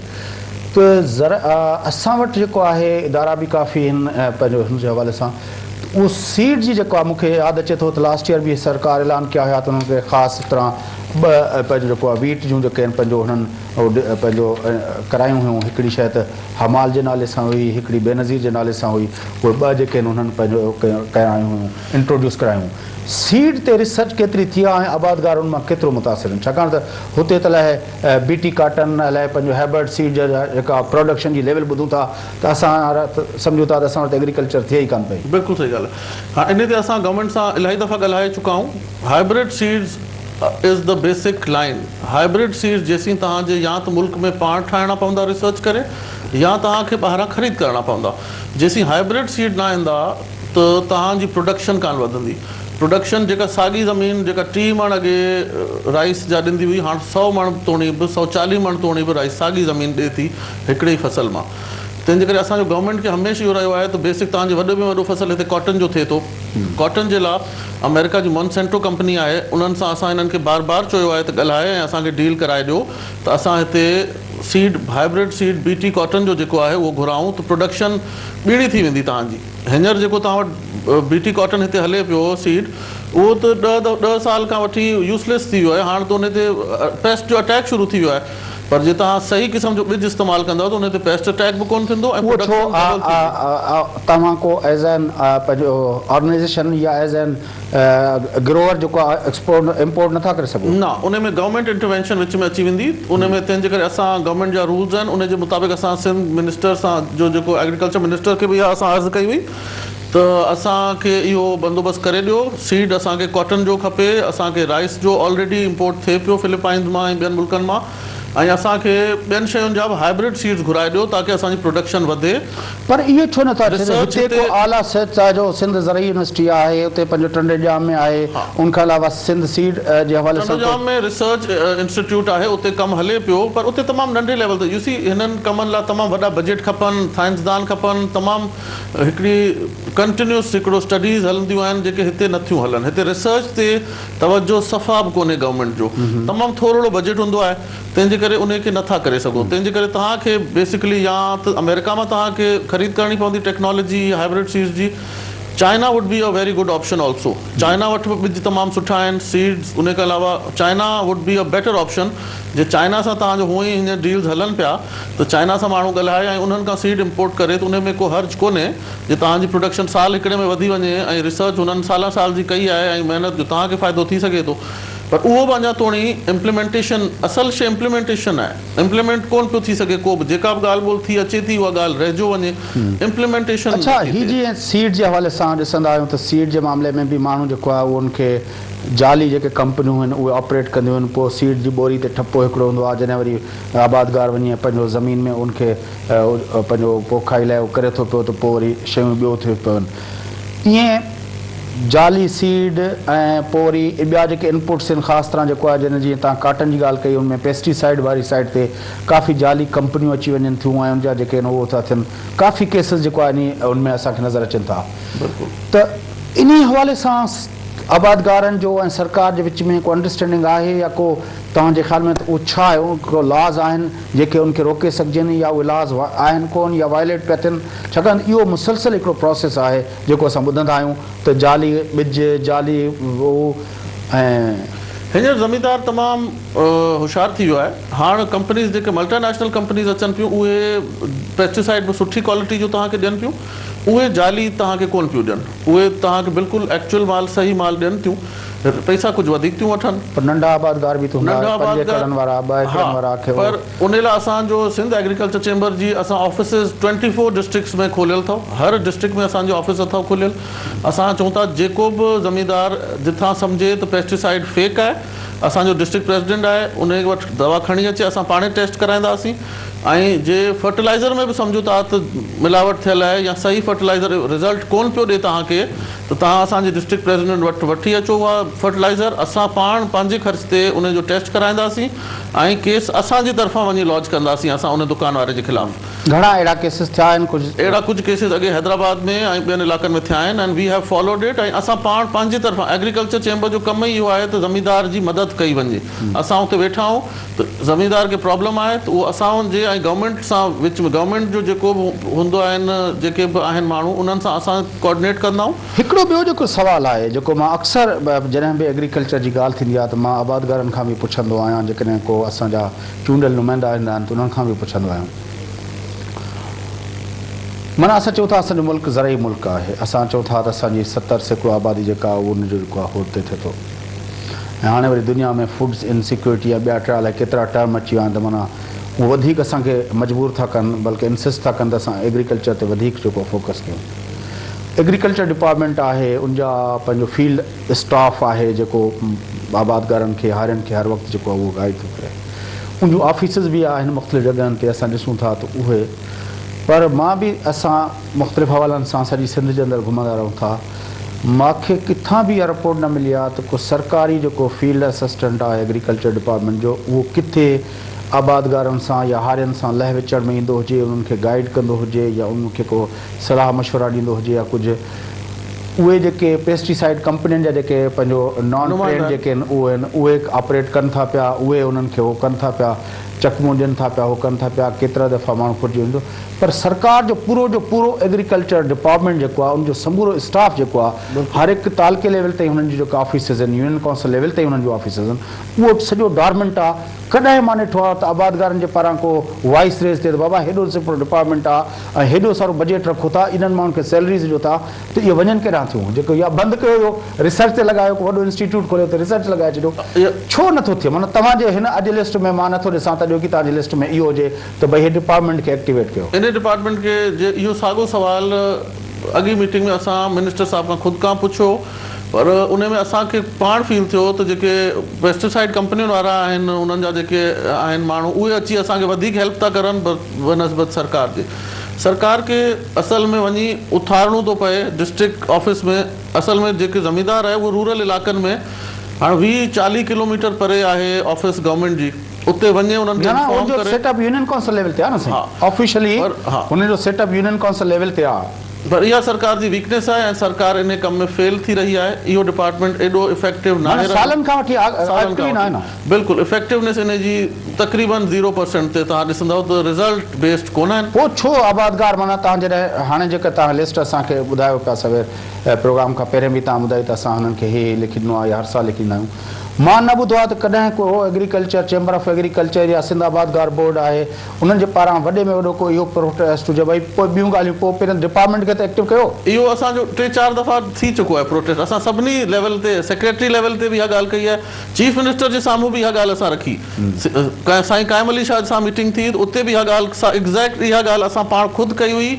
ته ذرا اسان وٽ جيڪو آهي ادارا به ڪافي آهن پنهنجو هن جي حوالي سان ته اهو سيڊ جي جيڪو آهي مون کي ياد اچي ٿو ته لاسٽ ييئر به سرڪار اعلان ڪيا هيا ته انهن کي خاص طرح ٻه پنهنجو جيڪو آهي ويٽ جون جيڪي آهن پنهنجو هنن پنهنجو ڪرايون هيون هڪڙي شايد حمال جي نالي سان هئي هڪڙي بينظير جي نالي سان هئي اهي ٻه جيڪي آهن انهن پنهنجو ڪرايون هيون انٽروڊيوس ڪرايون سيڊ تي ريسرچ ڪيتري ٿي آهي ۽ آبادگار ان مان ڪيترو متاثر آهن ڇاڪاڻ ته هتي ته الائي بي ٽي ڪاٽن الائي پنهنجو هائبرڊ سيڊ جا جيڪا پروڊڪشن جي ليول ٻڌون ٿا ته اسان سمجهون ٿا ته اسان وٽ ايگريڪلچر ٿئي ئي ڪانه پئي. بلڪل صحيح ڳالهه آهي ها انهي تي اسان گورنمينٽ سان الاهي دفعا ڳالهائي چڪا آهيون hybrid seeds is the basic line hybrid seeds جيسين توهان جي يا ته ملڪ ۾ پاڻ ٺاهڻا پوندا ريسرچ ڪري يا توهان کي ٻاهران خريد ڪرڻا پوندا جيسين هائبرڊ سيڊ نه ايندا ته توهان جي پروڊڪشن ڪانه وڌندي پروڊڪشن جيڪا ساڳي زمين جيڪا 30 مڻ اڳي رائيس جا ڏيندي هئي هاڻ سئو مڻ توڻي به 140 مڻ توڻي به رائيس ساڳي زمين ڏي ٿي هڪڙي ئي فصل مان تنهن جي ڪري اسان جو گورنمينٽ کي هميشه اهو رهيو آهي ته بيسڪ توهان جي وڏي ۾ وڏو فصل هتي ڪاٽن جو ٿئي ٿو ڪاٽن جي لا آمريڪا جي مونسينٽو ڪمپني آهي انهن سان اسان انهن کي بار بار چيو آهي ته ڳالهائي ۽ اسان کي ڊيل ڪرائي ڏيو ته اسان هتي seed hybrid seed B T cotton جو جيڪو آهي اهو گهرائون ته پروڊڪشن ٻيڻي ٿي ويندي توهان جي هينئر جيڪو توهان وٽ بي ٽي ڪاٽن هتي هلي پيو سيڊ اهو ته 10 سال کان وٺي يوسليس ٿي ويو آهي هاڻ ته ان تي پيسٽ جو اٽيڪ شروع ٿي ويو آهي پر جي توهان صحيح قسم جو ٻج استعمال ڪندؤ ته ان تي پيسٽ اٽيڪ به ڪونه ٿيندو ۽ اهو ڇو پروڊڪشن ڊبل ٿيندي. توهان ڪو ايز اين پنهنجو آرگنائيزيشن يا ايز اين گروئر جيڪو آهي ايڪسپورٽ امپورٽ نٿا ڪري سگهو؟ نه ان ۾ گورنمينٽ انٽروينشن وچ ۾ اچي ويندي ان ۾ تنهن جي ڪري اسان گورنمينٽ جا رولز آهن ان جي مطابق اسان سنڌ منسٽر سان جو جيڪو ايگريڪلچر منسٽر کي به اها اسان عرض ڪئي هئي ته اسان کي اهو بندوبست ڪري ڏيو سيڊ اسان کي ڪاٽن جو کپي اسان کي رائس جو آلريڊي امپورٽ ٿئي پيو فلپائنز مان ۽ ٻين ملڪن مان ۽ اسان کي ٻين شين جا به هائبرڊ سيڊز گهرائي ڏيو تاڪه اسان جي پروڊڪشن وڌي. پر اهو ڇو نٿا ٿئي ته ريسرچ هتي هتي ڪو اعليٰ صحت چاهي جو سنڌ زرعي يونيورسٽي آهي اتي پنهنجو ٽنڊي ڄام ۾ آهي ان کان علاوه سنڌ سيڊ جي حوالي ٽنڊو سان ڪو. ڄام ۾ ريسرچ انسٽيٽيوٽ آهي اتي ڪم هلي پيو پر اتي تمام ننڍي ليول تي يو سي هنن ڪمن لاء تمام وڏا بجيٽ کپن سائنسدان کپن تمام هڪڙي ڪنٽينيوس هڪڙو اسٽڊيز هلنديون آهن جيڪي هتي نٿيون هلن هتي ريسرچ تي توجه صفا به ڪونهي گورنمينٽ جو تمام ٿورڙو بجيٽ هوندو آهي تنهن جي ڪري انهي کي نٿا ڪري سگهو تنهن جي ڪري توهان کي بيسڪلي يا ته آمريڪا مان توهان کي خريد ڪرڻي پوندي ٽيڪنالاجي هائبرڊ سيڊز جي China would be a very good option also China وٽ به ٻج تمام سٺا آهن سيڊز انهي کان علاوه China would be a better option جي چائنا سان توهان جو هونئن ئي هينئر ڊيلز هلن پيا ته چائنا سان ماڻهو ڳالهائي ۽ انهن کان سيڊ امپورٽ ڪري ته انهي ۾ ڪو حرج ڪونهي جي توهان جي پروڊڪشن سال هڪڙي ۾ وڌي وڃي ۽ ريسرچ هنن سالان سال جي ڪئي آهي ۽ محنت جو توهان کي فائدو ٿي سگهي ٿو پر اهو به اڃا توڻي امپليمينٽيشن اصل شي امپليمينٽيشن آهي امپليمينٽ ڪونه پيو ٿي سگهي ڪو به جيڪا به ڳالهه ٻولهه ٿي اچي ٿي اها ڳالهه رهجيو وڃي امپليمينٽيشن اڇا نٿي هي ٿئي. جيئن سيڊ جي حوالي سان ڏسندا آهيون ته سيڊ جي معاملي ۾ به ماڻهو جيڪو آهي اهو ان کي جعلي جيڪي ڪمپنيون آهن اهي آپريٽ ڪنديون آهن پوء سيڊ جي ٻوري تي ٺپو هڪڙو هوندو آهي جڏهن وري آبادگار وڃي پنهنجو زمين ۾ ان کي پنهنجو پوکائي لاء ڪري ٿو پيو ته پوء وري شيون ٻيو ٿيو پون ائين جعلي سيڊ ۽ پوء وري ٻيا جيڪي انپوٽس آهن خاص طرح جيڪو آهي جنهن جيئن توهان ڪاٽن جي ڳالهه ڪئي ان ۾ پيسٽي سائيڊ واري سائيڊ تي ڪافي جعلي ڪمپنيون اچي وڃن ٿيون ۽ ان جا جيڪي آهن اهو ٿا ٿين ڪافي ڪيسز جيڪو آهي ان ۾ اسان کي نظر اچن ٿا ته انهي حوالي سان آبادگارن جو ۽ سرڪار جي وچ ۾ ڪو انڊرسٽينڊنگ آهي يا ڪو توهان جي خيال ۾ ته اهو ڇا آهي ڪو لاز آهن جيڪي ان کي روڪي سگهجن يا اهي لاز آهن ڪون يا وائليٽ پيا ٿين ڇاڪاڻ ته اهو مسلسل هڪڙو پراسيس آهي جيڪو اسان ٻڌندا آهيون ته جعلي ٻج جعلي هو ۽. هينئر زميندار تمام هوشيار ٿي ويو آهي هاڻ ڪمپنيز جيڪي ملٽا نيشنل ڪمپنيز اچن پيون اهي پيسٽيسائيڊ به سٺي ڪوالٽي جو توهان کي ڏين پيون اهي جعلي توهان کي ڪون پيون ڏين اهي توهان کي بلڪل ايڪچوئل مال صحيح مال ڏين ٿيون پئسا ڪجهه وڌيڪ ٿيون وٺن. پر ننڍا آبادگار به ته هوندا ننڍا 5 آبادگار ايڪڙن وارا 2 ها ايڪڙن وارا کي پر ان لاء اسان جو سنڌ ايگريڪلچر چيمبر جي اسان آفيسز ٽوئنٽي فور ڊسٽرڪٽس ۾ کوليل اٿو هر ڊسٽرڪٽ ۾ اسان جي آفيس اٿو کليل اسان چئون ٿا جيڪو به زميندار جتان سمجهي ته پيسٽيسائيڊ فيڪ آهي اسان جو ڊسٽرڪٽ پريزيڊنٽ آهي ان وٽ دوا کڻي اچي اسان پاڻهي ٽيسٽ ڪرائينداسين ۽ جي فرٽيلائزر ۾ به سمجهو ٿا ته ملاوٽ ٿيل آهي يا صحيح فرٽيلائزر رزلٽ ڪونه پيو ڏي توهان کي ته توهان اسان جي ڊسٽرڪٽ پريزيڊنٽ وٽ وٺي اچو اها فرٽيلائزر اسان پاڻ پنهنجي خرچ تي ان جو ٽيسٽ ڪرائينداسين ۽ ڪيس اسان جي طرفان وڃي لاج ڪنداسين اسان ان دڪان واري جي خلاف. گهڻا اهڙا ڪيسز ٿيا آهن ڪجهه. اهڙا ڪجهه ڪيسز اڳي حيدرآباد ۾ ۽ ٻين علائقن ۾ ٿيا آهن and we have followed it ۽ اسان پاڻ پنهنجي طرفان ايگريڪلچر چيمبر جو ڪم ئي اهو آهي ته زميندار جي مدد ڪئي وڃي اسان اتي ويٺا آهيون ته زميندار کي پرابلم آهي ته اهو اسان جي ۽ گورنمينٽ سان وچ ۾ گورنمينٽ جو جيڪو به هوندو آهن جيڪي به آهن ماڻهو انهن سان اسان ڪوآرڊينيٽ ڪندا آهيون. هڪڙو ٻيو جيڪو سوال آهي جيڪو مان اڪثر جڏهن به ايگريڪلچر جي ڳالهه ٿيندي آهي ته مان آبادگارن کان به پڇندو آهيان جيڪڏهن ڪو اسان جا چونڊيل نمائندا ايندا آهن ته انهن کان به پڇندو آهيان. معنيٰ اسان چئون ٿا اسان جو ملڪ زرعي ملڪ آهي. اسان چئون ٿا ته اسان جي 70% آبادي جيڪا آهي اهو ان جو جيڪو آهي هتي ٿئي ٿو. ۽ هاڻي وري دنيا ۾ فوڊ انسيڪيورٽي يا ٻيا ٽيا الائي ڪيترا ٽرم اچي ويا آهن ته معنيٰ اهو وڌيڪ اسان کي مجبور ٿا ڪن بلڪه انسسٽ ٿا ڪن ته اسان ايگريڪلچر تي وڌيڪ جيڪو آهي فوڪس ڪيون. ايگريڪلچر ڊپارٽمينٽ آهي ان جا پنهنجو فيلڊ اسٽاف آهي جيڪو آبادگارن کي هارين کي هر وقت جيڪو آهي اهو گائيڊ ٿو ڪري. ان جون آفيسز به آهن مختلف جڳهن تي اسان ڏسون ٿا ته اهي پر مان به اسان مختلف حوالن سان سڄي سنڌ جي اندر گهمندا رهون ٿا ماکي ڪٿان به اها رپورٽ نه ملي آهي ته ڪو سرڪاري جيڪو فيلڊ اسسٽنٽ آهي ايگريڪلچر ڊپارٽمينٽ جو اهو ڪٿي آبادگارن سان يا هارين سان لهه وچڙ ۾ ايندو هجي انهن کي گائيڊ ڪندو هجي يا انهن کي ڪو صلاح مشورا ڏيندو هجي يا ڪجهه اهي جيڪي پيسٽي سائيڊ ڪمپنين جا جيڪي پنهنجو نان ٽرينڊ جيڪي آهن اهي آهن اهي آپريٽ ڪن ٿا پيا اهي انهن کي هو ڪن ٿا پيا چڪمو ڏين ٿا پيا هو ڪن ٿا پيا ڪيترا دفعا ماڻهو ڦرجي وڃي ٿو پر سرڪار جو پورو جو پورو ايگريڪلچر ڊپارٽمينٽ جيڪو آهي ان جو سمورو اسٽاف جيڪو آهي هر هڪ تعلقي ليول تائين هنن جون جيڪا آفيسز آهن يونين ڪائونسل ليول تائين هنن جون آفيسز آهن اهو سڄو ڊارمنٽ آهي ڪڏهن مان ڏٺو آهي ته آبادگارن جي پاران ڪو وائس ريز ٿئي ته بابا هيڏو سٺو ڊپارٽمينٽ آهي ۽ هيڏو سارو بجيٽ رکو ٿا انهن ماڻهن کي سيلريز ڏيو ٿا ته اهي وڃن ڪيڏانهن ٿيون جيڪو يا بند ڪيو ويو ريسرچ تي لڳايو ڪو وڏو انسٽيٽيوٽ کوليو ته ريسرچ لڳائي ڇڏيو ڇو نٿو ٿئي معنيٰ توهان جي هن اڄ لسٽ ۾ مان نٿو ڏسان ته اڄوڪي توهان جي لسٽ ۾ اهو هجي ته ڀئي هي ڊپارٽمينٽ کي ايڪٽيويٽ ڪيو. انهي ڊپارٽمينٽ کي جي اهو ساڳو سوال اڳي ميٽنگ ۾ اسان منسٽر صاحب کان خود کان پڇيو پر انهي ۾ اسان کي پاڻ فيل ٿيو ته جيڪي پيسٽيسائيڊ ڪمپنين وارا آهن انهن جا جيڪي آهن ماڻهو اهي اچي اسان کي وڌيڪ هيلپ ٿا ڪرن بنسبت سرڪار جي. سرڪار کي اصل ۾ وڃي اٿارڻو ٿو پئي ڊسٽرڪٽ آفيس ۾ اصل ۾ جيڪي زميندار آهي اهي رورل علائقن ۾ هاڻ 20 40 ڪلوميٽر پري آهي آفيس گورنمينٽ جي اتي وڃي انهن کي نه نه ان انفارم جو ڪري. Set up union council level تي آهي نه سائين آفيشلي پر ها. هن جو set up union council level تي آهي. پر اها سرڪار جي ويڪنيس آهي ۽ سرڪار انهي ڪم ۾ فيل ٿي رهي آهي اهو ڊپارٽمينٽ ايڏو افيڪٽو ناهي معنيٰ رهيو. سالن کان وٺي سالن ايڪٽو کان ئي ناهي وٺي نه. بلڪل افيڪٽونيس انهي جي تقريبن زيرو پرسينٽ تي توهان ڏسندؤ ته رزلٽ بيسڊ ڪونه آهن. پوء ڇو آبادگار معنيٰ توهان جڏهن هاڻي جيڪا توهان لسٽ اسان کي ٻڌايو پيا سوير پروگرام کان پهرين به توهان ٻڌائي ته اسان هنن کي هي هي لکي ڏنو آهي يا هر سال لکي ڏيندا آهيون مان نه ٻڌو آهي ته ڪڏهن ڪو ايگريڪلچر چيمبر آف ايگريڪلچر يا سنڌ آبادگار بورڊ آهي انهن جي پاران وڏي ۾ وڏو ڪو اهو پروٽيسٽ هجي ڀئي پوء ٻيون ڳالهيون پوء پهرين ڊپارٽمينٽ کي ته ايڪٽو ڪيو. اهو اسان جو ٽي چار دفعا ٿي چڪو آهي پروٽيسٽ اسان سڀني ليول تي سيڪريٽري ليول تي به اها ڳالهه ڪئي آهي چيف منسٽر جي سامهون به اها ڳالهه اسان رکي سائين قائم علي شاهه سان ميٽنگ ٿي ته اتي به اها ڳالهه ايگزيڪٽ اها ڳالهه اسان پاڻ خود ڪئي هئي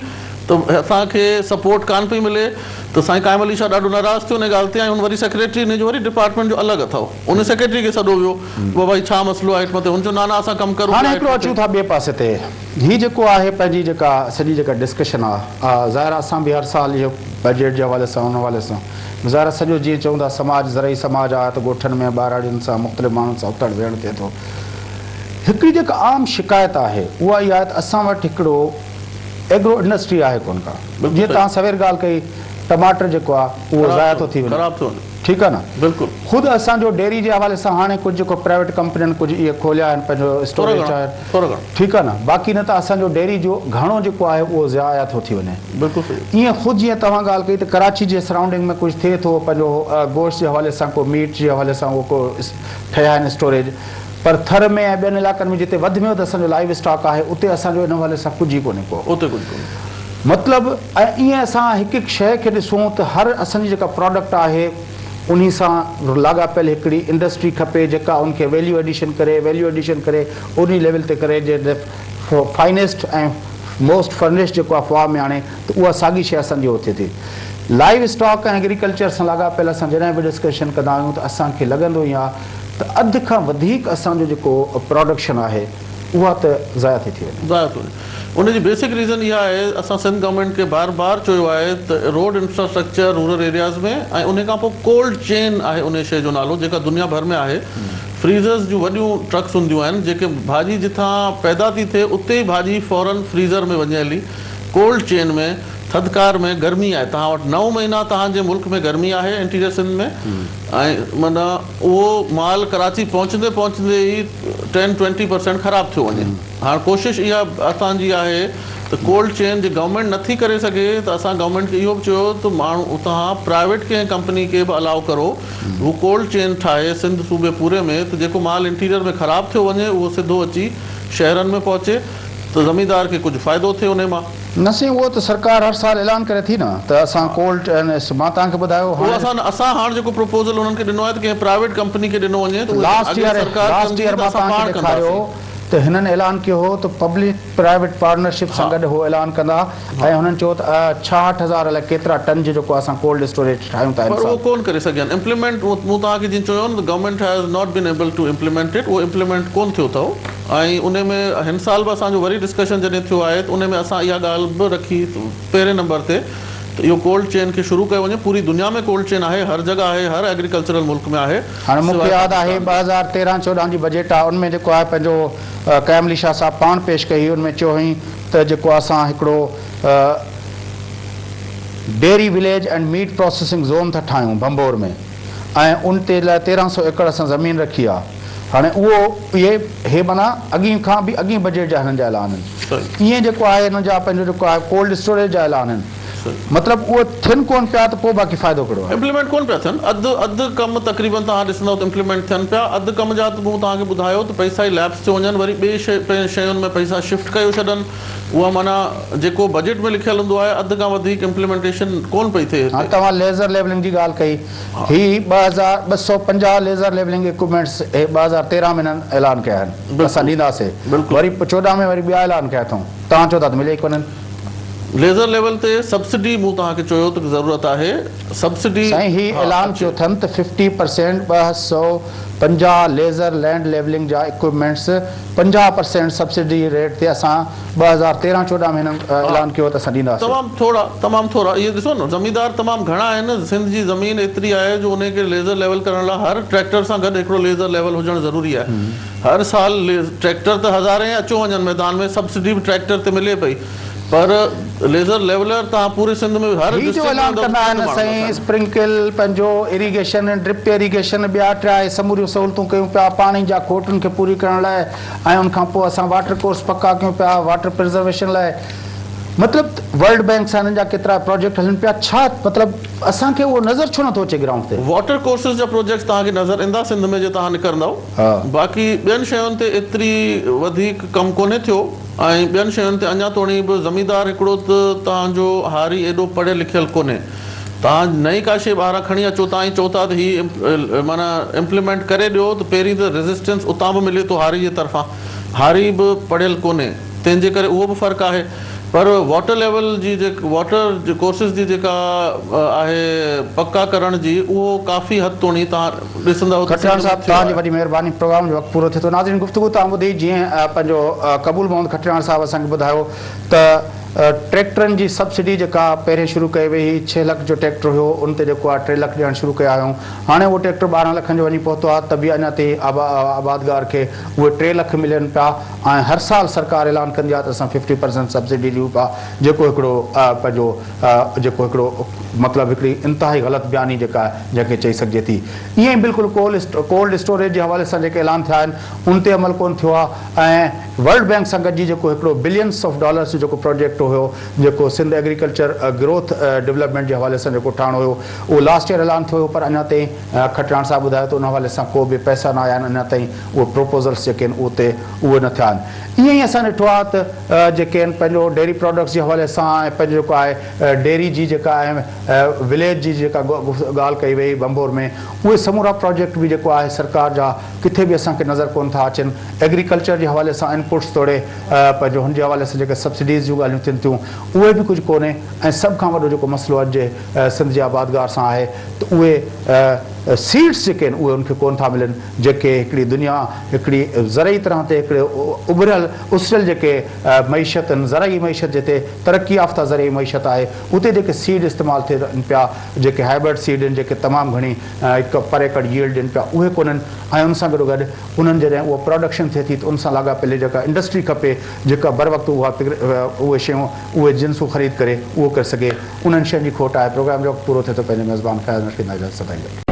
ته اسان کي سپورٽ ڪانه پئي ملي ته سائين قائم علي شاهه ڏاڍو ناراض ٿيو ان ڳالهه تي ۽ هن وري سيڪريٽري ان جو وري ڊپارٽمينٽ جو الڳ اٿئو ان سيڪريٽري کي سڏو ويو ته بابا هي ڇا مسئلو آهي هيٺ مٿي هن چيو نه نه اسان ڪم ڪرون هاڻي پيا هڪڙو هيٺ اچون مٿي. ٿا ٻئي پاسي تي هي جيڪو آهي پنهنجي جيڪا سڄي جيڪا ڊسڪشن آ ظاهر آ اسان به هر سال اهو بجيٽ جي حوالي سان ان حوالي سان ظاهر آ سڄو جيئن چئون ٿا سماج زرعي سماج آ ته ڳوٺن ۾ ٻهراڙين سان مختلف ماڻهن سان اٿڻ ويهڻ ٿئي ٿو هڪڙي جيڪا عام شڪايت آهي اها اها آهي ته اسان وٽ هڪڙو ايگرو انڊسٽري آهي ڪونه ڪا جيئن توهان سوير ڳالهه ڪئي ٽماٽر جيڪو آ اهو ضايع ٿو ٿي وڃي خراب ٿو وڃي ٺيڪ آ نه بلڪل خود اسان جو ڊيري جي حوالي سان هاڻي ڪجهه جيڪو پرائيويٽ ڪمپنين ڪجهه اهي کوليا آهن پنهنجو ٿورا اسٽوريج گهڻا آهن ٿورا گهڻا ٺيڪ آ نه باقي نه ته اسان جو ڊيري جو گهڻو جيڪو آهي اهو ضايع ٿو ٿي وڃي بلڪل صحيح ايئن خود جيئن توهان ڳالهه ڪئي ته ڪراچي جي سرائونڊنگ ۾ ڪجهه ٿئي ٿو پنهنجو گوشت جي حوالي سان ڪو ميٽ جي حوالي سان اهو ڪو ٺهيا آهن اسٽوريج پر ٿر ۾ ۽ ٻين علائقن ۾ جتي وڌ ۾ وڌ اسان جو لائيو اسٽاڪ آهي اتي اسان جو ان حوالي سان ڪجهه ئي ڪونهي ڪو. اتي ڪجهه ڪونهي. مطلب ۽ ائين اسان هڪ هڪ شيء کي ڏسون ته هر اسان جي جيڪا پراڊڪٽ آهي انهي سان لاڳاپيل هڪڙي انڊسٽري کپي جيڪا ان کي ويليو ايڊيشن ڪري ويليو ايڊيشن ڪري انهي ليول تي ڪري جي فائنيسٽ ۽ موسٽ فرنشڊ جيڪو آهي فارم ۾ آڻي ته اها ساڳي شيء اسان جي اتي ٿئي. لائيو اسٽاڪ ۽ ايگريڪلچر سان لاڳاپيل اسان جڏهن به ڊسڪشن ڪندا آهيون ته اسان کي لڳندو ائين آهي ته اڌ کان وڌيڪ اسان جو جيڪو پراڊڪشن آهي اها ته ضايع ٿي ٿي وڃي. ضايع ٿي وڃي. ان جي بيسڪ ريزن اها آهي اسان سنڌ گورنمينٽ کي بار بار چيو آهي ته روڊ انفراسٽرڪچر رورل ايرياز ۾ ۽ انهي کان پوء ڪولڊ چين آهي انهي شيء جو نالو جيڪا دنيا ڀر ۾ آهي فريزرز جون وڏيون ٽرڪس هونديون آهن جيڪي ڀاڄي جتان پيدا ٿي ٿئي اتي ئي ڀاڄي فورن فريزر ۾ وڃي هلي ڪولڊ چين ۾ ٿڌڪار ۾ گرمي آهي توهان وٽ نو مهينا توهان جي ملڪ ۾ گرمي آهي انٽيريئر سنڌ ۾ ۽ معنيٰ اهو مال ڪراچي پهچندي پهچندي ئي ٽين ٽوئنٽي پرسينٽ خراب ٿيو وڃي هاڻ ڪوشش اها اسان جي آهي ته ڪولڊ چين جي گورنمينٽ نٿي ڪري سگهي ته اسان گورنمينٽ کي اهو به چيو ته ماڻهو توهان پرائيويٽ ڪنهن ڪمپني کي به الاء ڪرو هو ڪولڊ چين ٺاهي سنڌ صوبي پوري ۾ ته جيڪو مال انٽيريئر ۾ خراب ٿيو وڃي اهو سڌو اچي شهرن ۾ پهچي ته زميندار کي ڪجهه فائدو ٿئي انهي مان. نه سائين اهو ته سرڪار هر سال اعلان ڪري ٿي نه ته اسان ڪولڊ چين مان توهان کي ٻڌايو اهو هاڻي. اسان اسان هاڻ جيڪو پروپوزل انهن کي ڏنو آهي ته ڪنهن پرائيويٽ ڪمپني کي ڏنو وڃي ته اهي لاسٽ اڳي ايئر سرڪار لاسٽ ڪندي ايئر ته مان اسان توهان کي پاڻ ڏيکاريو ڪنداسين. ته هنن اعلان ڪيو هو ته پبلڪ پرائيويٽ پارٽنرشپ سان گڏ هو اعلان ڪندا ۽ هنن چيو ته 66 هزار الائي ڪيترا ٽن جو جيڪو اسان ڪولڊ اسٽوريج ٺاهيون ٿا هن پر اهو سال. ڪونه ڪري سگهيا آهن امپليمينٽ مون توهان کي جيئن چيو نه ته government has not been able to implement it اهو امپليمينٽ ڪونه ٿيو اٿئو ۽ انهي ۾ هن سال به اسان جو وري ڊسڪشن جڏهن ٿيو آهي ته انهي ۾ اسان اها ڳالهه به رکي پهرين نمبر تي ته اهو ڪولڊ چين کي شروع ڪيو وڃي پوري دنيا ۾ ڪولڊ چين آهي هر جڳهه آهي هر ايگريڪلچرل ملڪ ۾ آهي هاڻي مون کي سواء ياد آهي پاڪستان جي. 2013 14 جي بجيٽ آهي ان ۾ جيڪو آهي پنهنجو قائم علي شاهه صاحب پاڻ پيش ڪئي هئي ان ۾ چيو هئين ته جيڪو اسان هڪڙو dairy village and meat processing zone ٿا ٺاهيون ڀنڀور ۾ ۽ ان تي لاء 1300 ايڪڙ اسان زمين رکي آ هاڻي اهو اهي هي معنيٰ اڳين کان به اڳين بجيٽ جا هنن جا اعلان آهن ائين جيڪو آهي هنن جا پنهنجو جيڪو آهي ڪولڊ اسٽوريج جا اعلان آهن مطلب اهو ٿين ڪون پيا ته پوء باقي فائدو ڪهڙو آهي. امپليمينٽ ڪون پيا ٿين اڌ اڌ ڪم تقريبن توهان ڏسندؤ ته امپليمينٽ ٿين پيا اڌ ڪم جا ته مون توهان کي ٻڌايو ته پئسا ئي ليپس ٿيو وڃن وري ٻي شي شين ۾ پئسا شفٽ ڪيو ڇڏن اها معنيٰ جيڪو بجيٽ ۾ لکيل هوندو آهي اڌ کان وڌيڪ امپليمينٽيشن ڪون پئي ٿئي هاڻ هتي. توهان ليزر ليولنگ جي ڳالهه ڪئي، هي 2250 ليزر ليولنگ ايڪوپمينٽس هي 2013 ۾ هنن اعلان ڪيا آهن اسان بلڪل ڏينداسي، بلڪل. وري 14 ۾ وري ٻيا اعلان ڪيا اٿئون، توهان چئو ٿا ته ملي ئي ڪونهن. ليزر ليول تي سبسڊي مون توهان کي چيو ته ضرورت آهي سبسڊي سائين هي ها اعلان اچي. ڪيو اٿن ته fifty percent 250 laser land levelling جا ايڪوپمينٽس 50 پرسينٽ سبسڊي ريٽ تي اسان 2013 14 ۾ هنن اعلان ڪيو ته اسان ڏينداسين. تمام ٿورا تمام ٿورا اهي ڏسو نه زميندار تمام گهڻا آهن سنڌ جي زمين ايتري آهي جو انهي کي ليزر ليول ڪرڻ لاء هر ٽريڪٽر سان گڏ هڪڙو ليزر ليول هجڻ ضروري آهي هر سال ٽريڪٽر ته هزارين اچو وڃن ميدان ۾ سبسڊي به ٽريڪٽر تي ملي پئي پر ليزر ليولر توهان پوري سنڌ ۾ هر هي جو ڊسٽرڪٽ ۾ اعلان ويندؤ ته ڪندا چند آهن ماڻهو سائين نٿا اسپرنڪل پنهنجو ايريگيشن ڊرپ ايريگيشن ٻيا ٽيا اهي سموريون سهولتون ڪيون پيا پاڻي جا کوٽن کي پوري ڪرڻ لاء ۽ ان کان پوء اسان واٽر ڪورس پڪا ڪيون پيا واٽر پرزرويشن لاء مطلب ورلڊ بينڪ سان هنن جا ڪيترا پراجيڪٽ هلن پيا ڇا مطلب اسان کي اهو نظر ڇو نٿو اچي گرائونڊ تي. واٽر ڪورسز جا پروجيڪٽس توهان کي نظر ايندا سنڌ ۾ جي توهان نڪرندؤ باقي ٻين شين تي ايتري وڌيڪ ڪم ڪونهي ٿيو. ۽ ٻين شين تي اڃا توڻي به زميندار هڪڙو ته توهان جو هاري ايڏو پڙهيل لکيل ڪونهي. توهان نئين ڪا شيء ٻاهران کڻي اچو ٿا ۽ چئو ٿا ته هي معنيٰ امپليمينٽ ڪري ڏيو ته پهرين ته ريزسٽنس اتان به ملي ٿو هاري جي طرفان. هاري به پڙهيل ڪونهي تنهن جي ڪري اهو به فرق آهي. پر واٽر ليول جي جيڪا واٽر ڪورسز جي جيڪا آهي پڪا ڪرڻ جي اهو ڪافي حد توڻي توهان ڏسندؤ ته کٽياڻ سنڌ ۾ صاحب ٿيو توهان جي آهي. وڏي مهرباني پروگرام جو وقت پورو ٿئي ٿو ناظرين گفتگو توهان ٻڌي جيئن پنهنجو قبول محمد کٽياڻ صاحب اسان کي ٻڌايو ته ٽريڪٽرن جي سبسڊي جيڪا پهرين شروع ڪئي وئي هئي ڇهه لک جو ٽريڪٽر هيو ان تي جيڪو آهي ٽي لک ڏيڻ شروع ڪيا هيون هاڻي اهو ٽريڪٽر 12 لکن جو وڃي پهتو آهي ته به اڃا تائين آبادگار کي اهي ٽي لک ملين پيا ۽ هر سال سرڪار اعلان ڪندي آهي ته اسان ففٽي پرسنٽ سبسڊي ڏيون پيا جيڪو هڪڙو پنهنجو جيڪو هڪڙو مطلب هڪڙي انتهائي غلط بياني جيڪا آهي جنهن کي چئي سگهجي ٿي. ائين ئي بلڪل ڪولڊ اسٽوريج جي حوالي سان جيڪي اعلان ٿيا آهن ان تي عمل ڪونه ٿيو آهي ۽ ورلڊ بينڪ سان گڏجي جيڪو هڪڙو بلينس آف ڊالرس جو جيڪو پروجيڪٽ هيو جيڪو سنڌ ايگريڪلچر گروٿ ڊولپمينٽ جي حوالي سان جيڪو ٺاهڻو هيو اهو لاسٽ ايئر اعلان ٿيو هيو پر اڃا تائين کٽراڻ صاحب ٻڌايو ته ان حوالي سان ڪو به پئسا نه آيا آهن اڃا تائين اهي پروپوزلس جيڪي آهن اتي اهي نه ٿيا آهن. ائين ئي اسان ڏٺو آهي ته جيڪي آهن پنهنجو ڊيري پراڊڪٽس جي حوالي سان ۽ پنهنجو جيڪو آهي ڊيري جي جيڪا ۽ وليج جي جيڪا ڳالهه ڪئي وئي ڀنڀور ۾ اهي سمورا پراجيڪٽ به جيڪو آهي سرڪار جا ڪٿي به اسان کي نظر ڪونه ٿا اچن ايگريڪلچر جي حوالي سان انپوٽس توڙي پنهنجو هن جي حوالي سان جيڪي سبسڊيز جون ڳالهيون ٿين ٿيون اهي به ڪجهه ڪونهي ۽ سڀ کان وڏو جيڪو مسئلو اڄ جي سنڌ جي آبادگار سان آهي ته اهي سيڊس جيڪي آهن اهي ان کي ڪونه ٿا ملن جيڪي هڪڙي دنيا هڪڙي زرعي طرح تي هڪڙي اڀريل اسريل جيڪي معيشت آهن زرعي معيشت جتي ترقي يافته زرعي معيشت آهي اتي جيڪي سيڊ استعمال ٿين پيا جيڪي هائبرڊ سيڊ آهن جيڪي تمام گهڻي هڪ پر ايڪڙ ييلڊ ڏين پيا اهي ڪونهن ۽ ان سان گڏو گڏ انهن جڏهن اها پراڊڪشن ٿئي ٿي ته ان سان لاڳاپيل جيڪا انڊسٽري کپي جيڪا بروقت اها اهي شيون اهي جنسون خريد ڪري اهو ڪري سگهي انهن شين جي کوٽ آهي. پروگرام جو وقت پورو ٿئي ٿو پنهنجي ميزبان فياض نشيد ناجا سدائين گڏ.